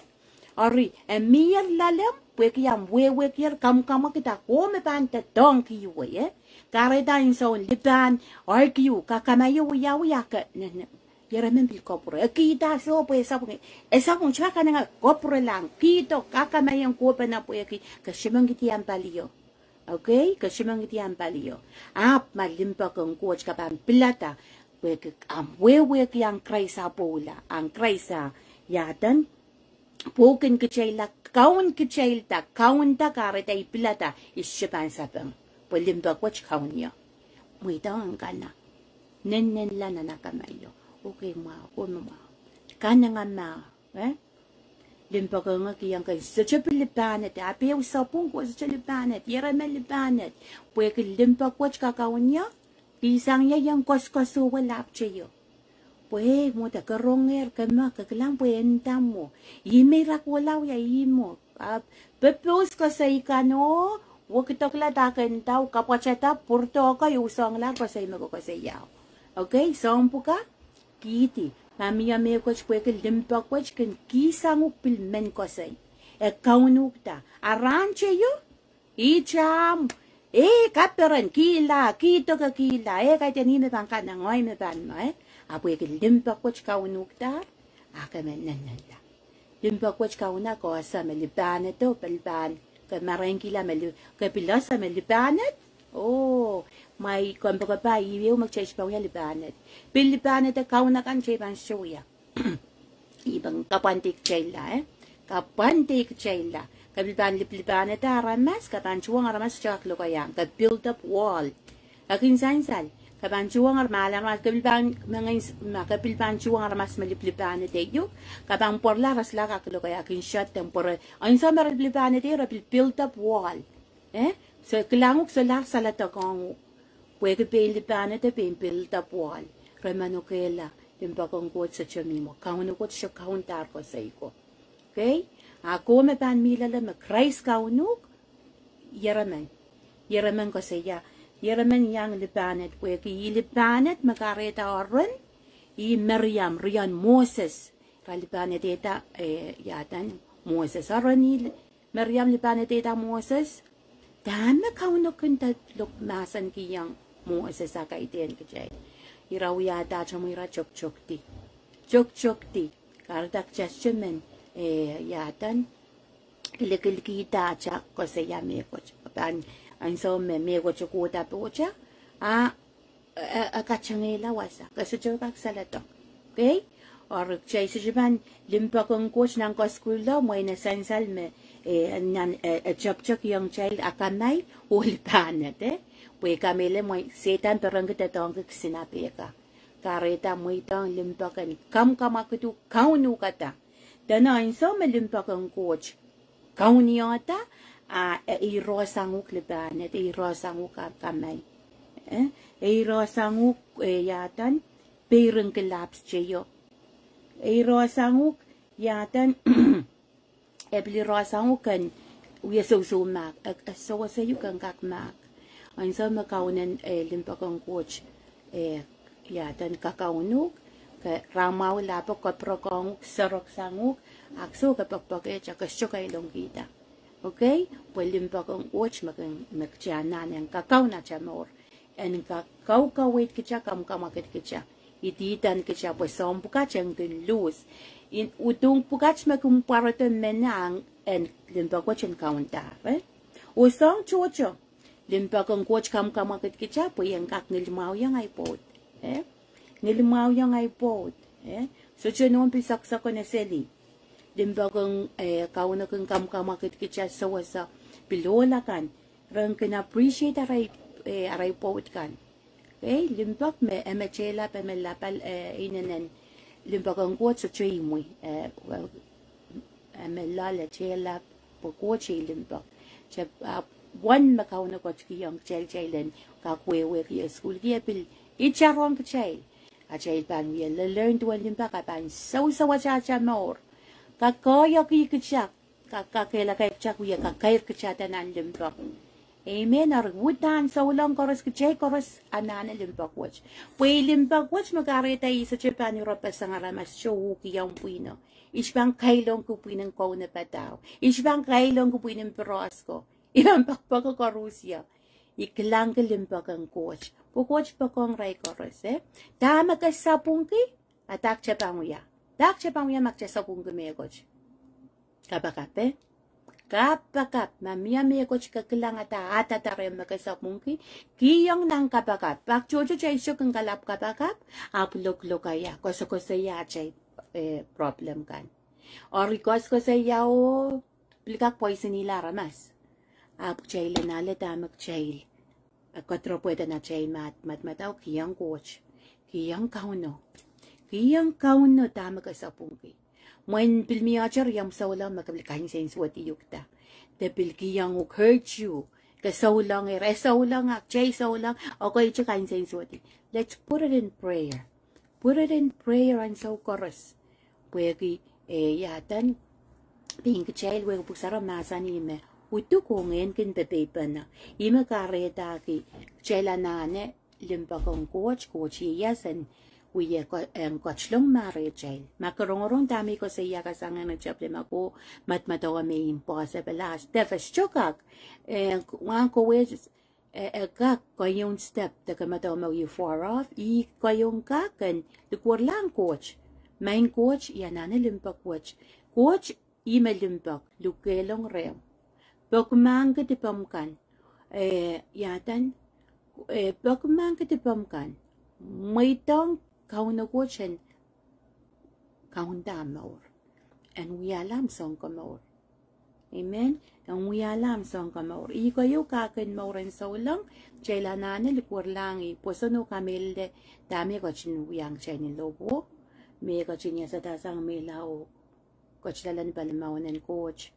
Eri, e mier loalei, pwehki ahmw wehwehkier kamwakamwakid a ko me pahn doadoahngki ie, eh? Kahrehda insoun lipahn, argue, kak kamaio wiawi a ke, ne, ne, ieremen pil kapwure. E kihda soh pwe e sapwung, e sapwung, sohte kak kanengamah, kapwurelahng, kihdo, kak kamaio kohpene pwehki ke sohte men kihdi ahmw palio. Okay, ke sohte men kihdi ahmw palio. Ahpw ma limpoak en Koht ke pahn pilada, pwehki ahmw wehwehki ahn Krais a pwoula, ahn Krais a iaden, pwoukin kitailla, kaun kitailda, kaunda kahrehda I pilada, I sohte pahn sapeng. Pwe limpoak wet kaun ie. Mweidohng en kana. Nennenla nan akamaio. Okay, mwahu, komwi mwahu. Kanengamah, eh? Limpoak en Koht kihong ke sohte pil lipahned, a pil sapwung ko sohte lipahned, ieremen lipahned. Pwehki limpoak wet kak kaun ie, pil sang ie ien koasoakoasoia lap te ie. Pwe, eh, mwo de ke rongehr, ke mwo, ke kilang pwe e nda mwo. Ih me ira kohla wia ih mwo. A, pepous koasoi kan o, wekidekla dahken dau, kapwatehda, pwurodo ko, iei soangen koasoi me ke koasoia. Okay, soahng pwuka, kihdi. Ma mie mehkot pwehki limpoak wet kin kihsang uhk pil men koasoi. E kaun uhk da. A rahn teio, ih tam, eh, kaperen, kihla, kihdoke kihla, eh, kaidehn ih me pahn kanengai me pahn ma, eh. A pwehki limpoak wet kaun uhk da, a ke men nennenla. Limpoak wet kaun uhk, ke ese me lipahned o, pil pahn, ke marein kihla me li-, ke pil ese me lipahned. Oh, ma I kompoakepahi, ih ehu me kitail pahn wia lipahned. Pil lipahned e kaun akan kitail pahn sohte wia. I pahn kapwandei kitailla, eh? Kapwandei kitailla. Ke pil pahn lipilipahned aramas, ke pahn tuhwong aramas sohte kak lokaiahng, ke build up wall. Ke kin sansal, ke pahn tuhwong ar-, mahla aramas, ke pil pahn mengein s-, ma ke pil pahn tuhwong aramas me lipilipahned ehu, ke pahn pwarala re sohte kak lokaiahng, kin shut them pwe re, ansou me re lipilipahned ehu, re pil build up wall. Eh? So, kilang uhk solahr saledek ong uhk. Pwehki pein lipahned e pein build up wall. Re manokehla, limpoak en Koht sohte mihmi mwo. Kaun en Koht sohte kaundahr koasoi ko. Okay? A ko me pahn mih loale me Krais kaun uhk, ieremen. Ieremen koasoia. Ieremen iang lipahned. Pwehki ih lipahned me kahrehda Aron, ih Meriam, riehn Moses. Re lipahnedehda, eh, iadan Moses. Aron ih Meriam lipahnedehda Moses. Dahme Kauno kin dehr mahsankihong Moses a kaidehn kitail. Ira wiahda ahmw ira toktokdi. Toktokdi. Kahrehda kitail sohte men, eh, iadan, kilikilkihda atail koasoia mehkot. Pahn ansou me mehkot kohda pohta. A e, e katengehla wasa, ke sohte kak saledek. Okay? Eri kitail sohte pahn limpoak en Koht nan kasukuhlo, mwein e sansal me, e, nan, e, e teptep iong kitail akamai oh lipahned, eh? Pwe kamehlele mwein Sehdan perenki doadoahngki kisin apehka. Kahrehda mweidohng limpoak en kamwakamwakid uhk, kaun uhk da. Dene ansou me limpoak en Koht kaun iang da, a, e, e irohsang uhk lipahned, e irohsang uhk akamai. Eh, e irohsang uhk, eh, iadan, peirin kilaps teio. E irohsang uhk, iadan, e pil irohsang uhk ken wia sousou mahk, e, e sewese uhk ken kak mahk. Ansou me Kauno, eh, limpoak en Koht, eh, iadan kakaun uhk, ke ramwahula pwe ke pwurehng uhk, sereksang uhk, ahpw soh ke poakpoakehte, ke sohte kailongkihda. Okay? Pwe limpoak en Koht me kin, me kitail anahne en kakaun atail mour. En kak kaukaweid kitail, kamwakamwakid kitail. Idihdan kitail pwe soahng pwukat en kin lose. Ih udahn pwukat me kin pwarodo mehn ahng en limpoak wet en kaundahr, eh? Oh soahng tohto. Limpoak en Koht kamwakamwakid kitail pwe ien kak ngilimwahuiong ahi pwoud. Eh? Ngilimwahuiong ahi pwoud. Eh? Sohte nohn pil soaksoakon eseli. Limpoak en, eh, Kauno kin kamwakamwakid kitail sewese pil ohl akan. Re kin appreciate arail, eh, arail pwoud kan. Okay, limpoak me, e me tehlap, e me lapal, eh, inenen limpoak en Koht sohte imwi, eh, well, e me loale tehlap pwe Koht iei limpoak. Te, ah, wen me Kauno ketikihong kitail, kitail en kak wehwehki oh sukuhlki, e pil itarohng kitail. Atail pahn wie lelearn duwen limpoak, a pahn sewese atail mour. Kak koahiek kitail, kak, kak kehlail kitail wie kak keirkihda nan limpoak. Amen. Eri uhdahn souleng koaros, kitail koaros anahne limpoak wet. Pwe ih limpoak wet me kahrehda ih sohte pahn iropasang aramas, sohte uhkihong pwihno. Ih sohte pahn kailongki pwihnen kaunopada. Ih sohte pahn kailongki pwihnen pirosco. Ih pahn poakpoake koarusie. Ih kilangki limpoak en Koht. Pwe Koht poakohng irail koaros, eh? Dahme ke sapwungki, a dah kitail pahn wia. Dah kitail pahn wia ma kitail sapwungki mehkot. Kapakap, eh? Kapakap, ma mie mehkot ke kilang a dah, a dah dah rehmw me ke sapwungki, kihong nan kapakap. Pak tohto kitail sohte kin kalap kapakap, ahpw lokolokaiah, koasokoasoia atail, eh, problem kan. Eri koasokoasoia oh, pil kak poisonihla aramas. Ahpw kitail en ale dahme kitail e kadiropwe de nan atail mad-, madamadau kihong Koht. Kihong Kauno. Kihong Kauno dahme ke sapwungki. Mwein pil mie ahte riomw souleng me ke pil kansensuwedihukda. De pil kihong uhk hurt you. Ke souleng, ire souleng, ahpw kitail souleng, oh ke ihte kansensuwedi. Let's put it in prayer. Put it in prayer ansou koaros. Pwehki, eh, iadan, pein kitail wehwehki pwuhk sarawi mahsanih me, uhdahn Ngehn kin pepeipene. Ih me kahrehdahki kitail anahne limpoak en Koht, Koht ieias en wie ko-, en ketilong me rehtail. Ma ke rongorong dahme I koasoia kasangehng ni tepil, ma ke madamadau me impossible, a, depes tokak, eh, wan kowe, eh, eh, kak kohieng step de ke madamadau me you far off, ih kohieng kak en likwerlahng Koht. Maing Koht, I anahne limpoak wet. Koht, ih me limpoak, lukehlong rehmw. Pekimahkki dipomw kan. Eh, iaduwen, eh, pekimahkki dipomw kan. Mweidohng Kauno Koht en kaunda omw mour. En wiahla omw sounkomour. Amen. En wiahla omw sounkomour. Ih kohieng kak en mour en souleng, kitail anahne likwerlahng ih, pwoson oh kamehlele dahme ketin wiahiong kitail ni lohpwuo. Me ketin iasada sang mehla oh ketilahng palimaun en Koht.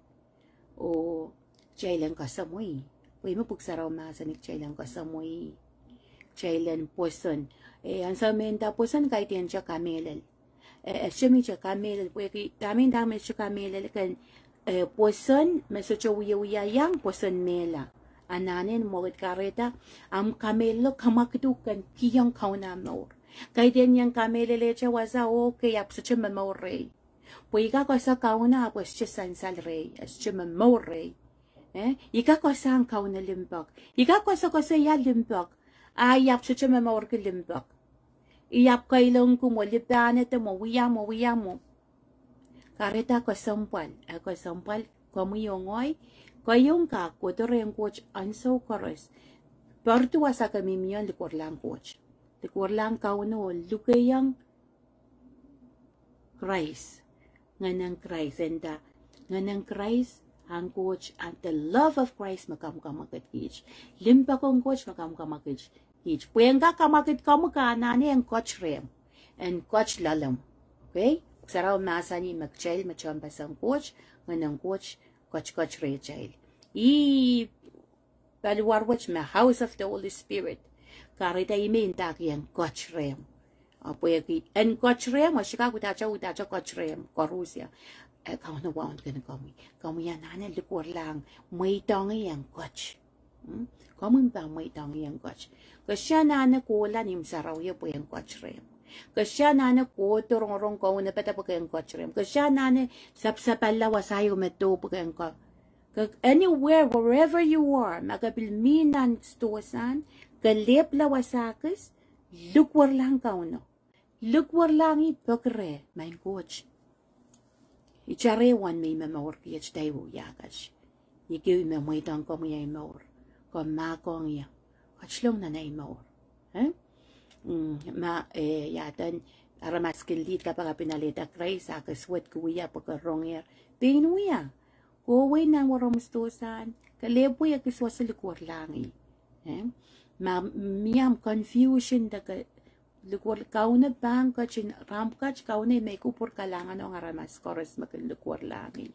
Oh kitail en kasamwo ih. Pwe ih me Pwuhk Sarawi mahsanih, kitail en kasamwo ih. Kitail en pwoson. Eh, ansou me nda pwoson, kaidehn te kamehlele. Eh, eh, sohte mihte kamehlele, pwehki dahme nda me te kamehlele ken, eh, pwoson me sohte wiewia iang pwoson mehla. Anahne en mwekid, kahrehda, ahmw kamehlele kamwakiduhk ken kihong Kauno omw mour. Kaidehn I en kamehlelehte wasa, oh, ke, I ahpw sohte momour rehi. Pwe I kak ese Kauno ahpw e sohte sansal rehi, e sohte momour rehi. Eh, I kak esehng Kauno limpoak. I kak koasokoasoia limpoak. A I ahpw sohte momourki limpoak. I ahpw kailongki mwo, lipahnete mwo, wia mwo, wia mwo. Kahrehda kesempwal, eh, kesempwal, komwi oh ngehi, kohieng kak kohdo rehn Koht ansou koaros. Poaridi wasa ke mihmi ong, likwerlahng Koht. Likwerlahng Kauno oh lukehiong Krais. Ngehnen Krais, e nda, ngehnen Krais, ahn Koht, and the love of Christ me kamwakamwakid kiht. Limpoak en Koht me kamwakamwakid kiht. Pwe en kak kamwakid komwi, ke anahne en koht rehmw. En koht loalemw. Okay? Pwuhk Sarawi mahsanih me kitail me tehnpas en Koht, ngehnen Koht, koht, koht rehtail. Ih paliwar wet me house of the Holy Spirit. Kahrehda ih me ndahki en koht rehmw. A pwehki en koht rehmw, a sohte kak uhdahte, uhdahte koht rehmw koaros ia. Eh, Kauno wauneki komwi. Komwi anahne likwerlahng, mweidohng ih en koht. Hmm? Komwi pahn mweidohng ih en koht. Ke sohte anahne kohla ni imw sarawi pwe en koht rehmw. Ke sohte anahne kohdo rongorong kaunopada pwe ke en koht rehmw. Ke sohte anahne sapsapala wasa ieu me doh pwe ke en koht. Ke anywhere, wherever you are, ma ke pil mi nan sidohsang, ke lehpla wasa kis, likwerlahng Kauno. Likwerlahng ih, peki reh, maing Koht. Ih tare wan me I momourki iet, daiwuiakat. Ih kei me mweidohng komwi ei mour. Komw mahkohng ie. Ketilong nan ei mour. Eh? Mm, ma, eh, iaduwen aramas kin lihda pahn kapinga lehda Krais, a ke suwedki wia pwe ke rongehr. Pein wia. Kohwei nan waromwi sidohsang, ke lehpw wia, ke sewese likwerlahng ih. Eh? Ma mie ahmw confusion de ke likwer, Kauno pahn ketin, rahn pwukat Kauno me kupwur kalahngan ong aramas koaros me kin likwerlahng ih.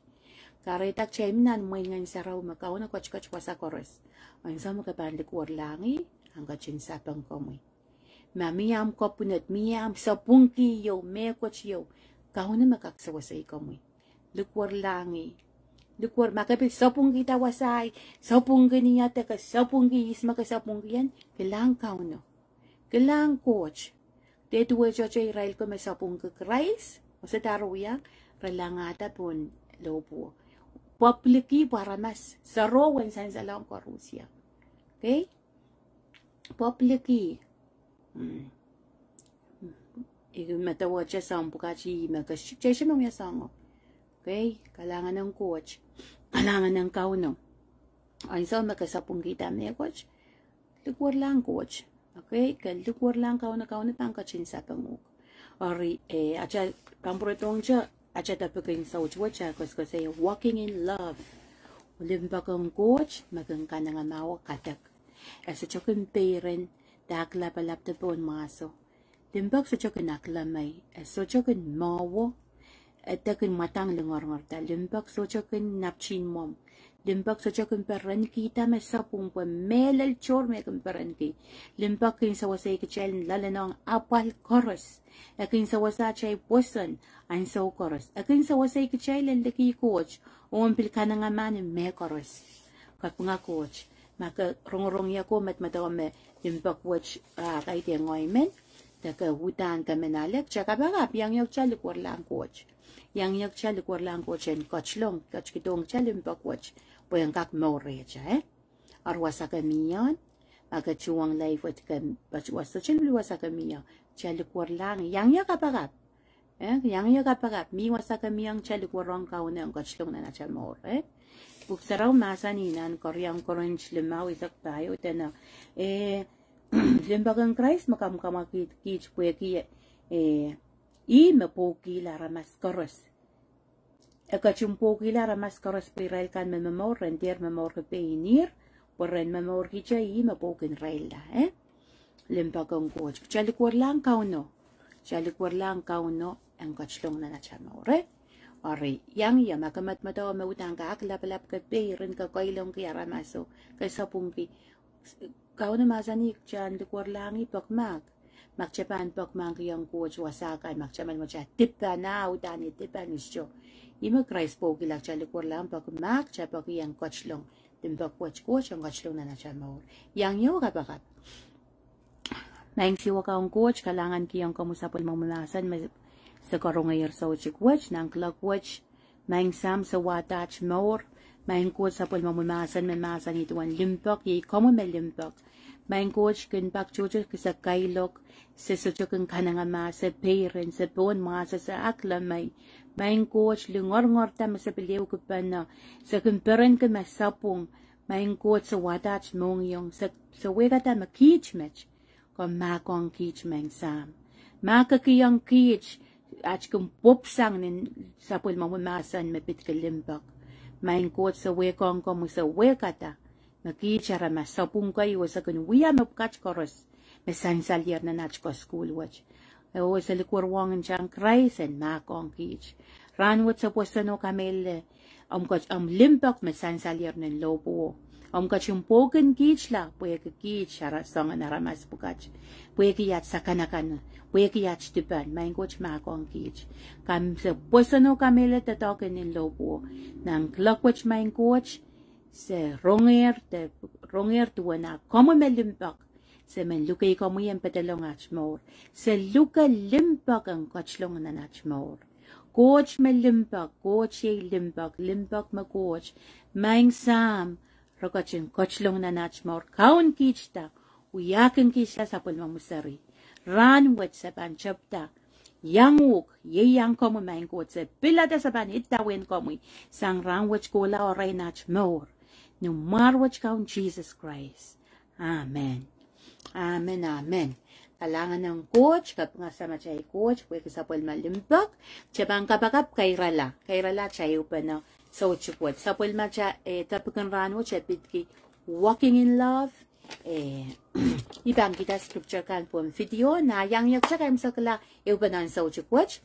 Kahrehda kitail mi nan mwein Ngehn Sarawi me Kauno koht, koht wasa koaros. Ansou me ke pahn likwerlahng ih, ahn ketin sapeng komwi. Ma mie ahmw kapwunod, mie ahmw sapwungki ieu, mehkot ieu, Kauno me kak sewesei komwi. Likwerlahng ih. Likwer, ma ke pil sapwungkihda wasa, sapwungki ni adek, sapwungki ihs me ke sapwungki ien, kilang Kauno. Kilang Koht. Dehr duwehte irail ko me sapwungki Krais, oh sohte wia, re langada pohn lohpwuo. Public ih pwe aramas, sarohwen sansalohng koaros ia. Okay? Public ih. Mm. Ih me duwehte soahng pwukat ih me ke, ke sehse me mie soahngo. Okay, kalahngan en Koht. Kalahngan en Kauno. Ansou me ke sapwungkihda mehkot, likwerlahng Koht. Okay, ke likwerlahng Kauno, Kauno pahn ketin sapeng uhk. Eri, eh, atail pahn pwurodohngte, atail topic en soutwet, atail koasokoasoia walking in love. Limpoak en Koht me kin kanengamah oh kadek. E sohte kin peiren, de aklapalap de pohn mahso. Limpoak sohte kin aklamei, e sohte kin mwowo, e de kin mwadang lingorngorda. Limpoak sohte kin naptin mwomw. Limpoak sohte kin perenkihda me sapwung pwe mehlel tohr me kin perenki. Limpoak kin sewesei kitail en loalenohng apwal koaros. E kin sewese atail pwoson ansou koaros. E kin sewesei kitail en liki Koht, oh en pil kanengamah ni mehkoaros. Kapinga Koht. Ma ke rongorong ia ko madamadau me limpoak wet, ah, kaidehn ngehi men. Deke uhdahn kemen ale kitail kapakap, iang ie kitail likwerlahng Koht. Iang ie kitail likwerlahng Koht en ketilong, ketikihdohng kitail limpoak wet, pwe en kak mour rehtail, eh? Eri wasa ke mie, ma ke tuhwong live wet ke, patohwan sohte pil wasa ke mie, kitail likwerlahng, iang ie kapakap. Eh, iang ie kapakap, mie wasa ke mie, kitail likwerlahng Kauno en ketilong nan atail mour, eh? Pwuhk Sarawi mahsanih nan Keriau Korint limau eisek pahieu dene, eh, limpoak en Krais me kamwakamwakihdi kiht pwehki, eh, ih me pwoukihlahr aramas koaros. E ketin pwoukihlahr aramas koaros pwe irail kan me momour ren dehr momourki pein ihr, pwe ren momourkihte ih me pwoukin irailla, eh? Limpoak en Koht. Kitail likwerlahng Kauno. Kitail likwerlahng Kauno en ketilong nan atail mour, eh? Eri, iang ie, ma ke medemedewe me uhdahn ke aklapalap, ke peirin, ke kailongki aramaso, ke sapwungki, Kauno mahsanih kitail en likwerlahng ih pwehki mahk. Ma kitail pahn pwehki mahkihong Koht wasa kan, ma kitail men mwohtail dipan, ah, uhdahn ie dipan, isto. Ih me Krais pwoukihla kitail likwerlahng pwehki mahk, kitail pwehki en ketilong. Limpoak wet Koht en ketilong nan atail mour. Iang ie oh kapakap. Maing Sises Kauno Koht, kalahngankihong komwi sapwellimomwi mahsen me se karongehr soutik wet, nan kuloak wet, Maing Sahm, se wahdaht mour. Maing Koht, sapwellimomwi mahsen me mahsanih duwen limpoak, iei komwi me limpoak. Maing Koht, kin pak tohto se kailok, se sohte kin kanengamah, se peirin, se pohn mwahso, se aklemei. Maing Koht, lingorngorda me se pil ehukipene, se kin perenki me sapwung. Maing Koht, se wahdaht mohngiong, se, se wehkada me kiht met. Komw mahkohng kiht, Maing Sahm. Mahkikihong kiht, aht kin pwupwsang nin sapwellimomwi mahsen me pidki limpoak. Maing Koht, se wehkohng komwi, se wehkada me kiht aramas sapwung kei oh se kin wia mepwukat koaros me sansalehr nan aht kasukuhl wet. Oh se likwerwohng ntahn Krais en mahkohng kiht. Rahnwet se pwoson oh kamehlele, omw ket-, omw limpoak me sansalehr nin lohpwuo. Omw ketin pwoukin kiht la, pwehki kiht ara soangen aramas pwukat. Pwehki aht sakanakan, pwehki aht dipan, Maing Koht mahkohng kiht. Komw se pwoson oh kamehlele doadoahk en nin lohpwuo. Nan kuloak wet Maing Koht, se rongehr de, rongehr duwen ah komwi me limpoak. Se men luke komwi en pedolong aht mour. Se luke limpoak en ketilong nan aht mour. Koht me limpoak, Koht iei limpoak, limpoak me Koht. Maing Sahm, re ketin ketilong nan aht mour. Kaun kiht da, wiahkin kiht da sapwellimomwi seri. Rahnwet se pahn tepda iang uhk, ieiang komwi Maing Koht, se pilada se pahn idawehn komwi, sang rahnwet kohla oh rehi nan aht mour. Ni mwar wet Kaun Sises Krais. Amen. Amen, amen. Kalahngan en Koht, kapinga Samatail Koht, pwehki sapwellime limpoak, kitail pahn kapakap kairala, kairala atail ehupene soutik wet. Sapwellime atail, eh, topic en rahnwet e pidki Walking in Love, eh, I pahn kihda scripture kan pohn video, na iang ie kitail kaimwisekla ehupene en soutik wet.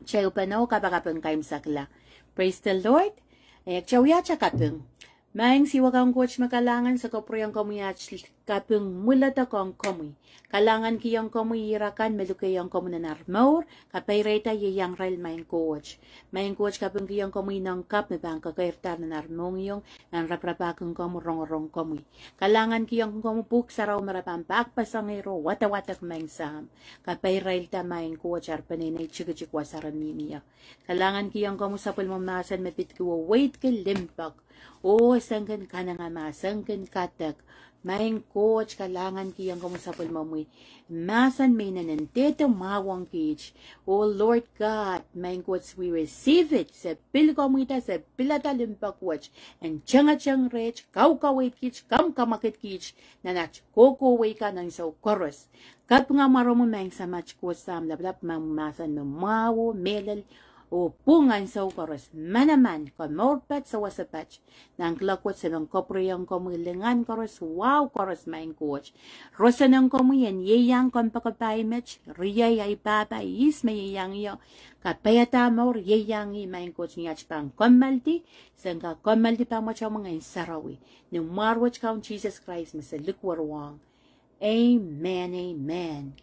Kitail ehupene oh kapakap en kaimwisekla. Praise the Lord. Eh, kitail wia atail kaping. Maing Sises Kauno Koht me kalahngan, se kapwurehiong komwi aht kaping mwuledek ong komwi. Kalahngankihong komwi ira kan me lukehiong komwi nan ar mour, kapaireida ieiang irail Maing Koht. Maing Koht kapingkihong komwi nan kap me pahn kekeirdahr nan ar mohngiong, nan raparapahkin komwi, rongorong komwi. Kalahngankihong komwi Pwuhk Sarawi me re pahn pahkpesengei oh wadawadek Maing Sahm. Kapairailda Maing Koht ar peneinei tikitik wasa re mihmi ie. Kalahngankihong komwi sapwellimomwi mahsen me pidki weweidki limpoak. Oh, se kin kanengamah, se kin kadek. Maing Koht kalahngankihong komwi sapwellimomwi. Mahsen me inenen dehde mwahu ong kiht. Oh Lord God, Maing Koht, we receive it. Se pil komwida, se pilada limpoak wet. En tengeteng reht, kaukaweid kiht, kamwakamwakid kiht. Nan aht kohkohwei kan ansou koaros. Kapinga mwaromwi Maing Samat Koht Sahm Lapalap, ma mahsen me mwahu, mehlel, oh pwung ansou koaros, manaman, komour pat, sewese pat. Nan kuloak wet se men kapwurehiong komwi lingan koaros, wahu koaros Maing Koht. Roson ong komwi en ieiang kompoakepahi met, riei, ahi pahpa, ihs me ieiang ie, kapaiada mour ieiang ih Maing Koht ni aht pahn kommoaldi, se kak kommoaldi pahn mwotomwong en sarawi. Ni mwar wet Kaun Sises Krais me se likwerwohng. Amen, amen.